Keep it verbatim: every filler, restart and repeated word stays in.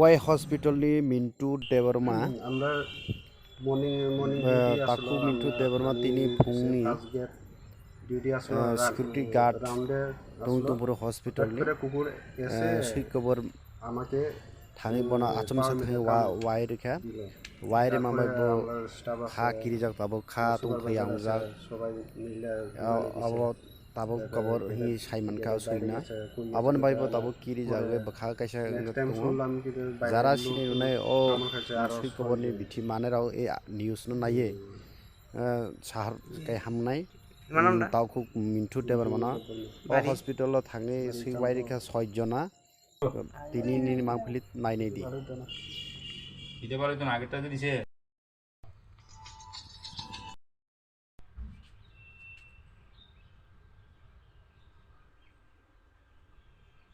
Wai hospital ni Mintu Debbarma, আমরা morning morning eh, duty Taku আসলো, Mintu আমরা Debbarma tini phungni, first gate duty আসলো, eh, security guard রাউন্ডে tong আসলো। Tong phuru hospital ni, হঠাৎ করে কুকুর এসে eh, swi kobor আমাকে thangwi bono, mm, achomsa thangwi wa-, wai rikha. Wai rima bai bo kha kirijak, tabuk kha tongthai yangjak. Abo tabuk kobor hinwi sai mankha o swina. Aboni bai bo tabuk kirijagwi bwkha kaisa wngjak tongo. Jara sini rwnai o swi koborni bithi manwi rok e news no naiwi, eh, sahar kai hamnai. Takhuk Mintu Debbarmano o hospital o thangwi swi wai rikha soi jona. Tini nini mangpili nainai di. Ide baro to nageta dise.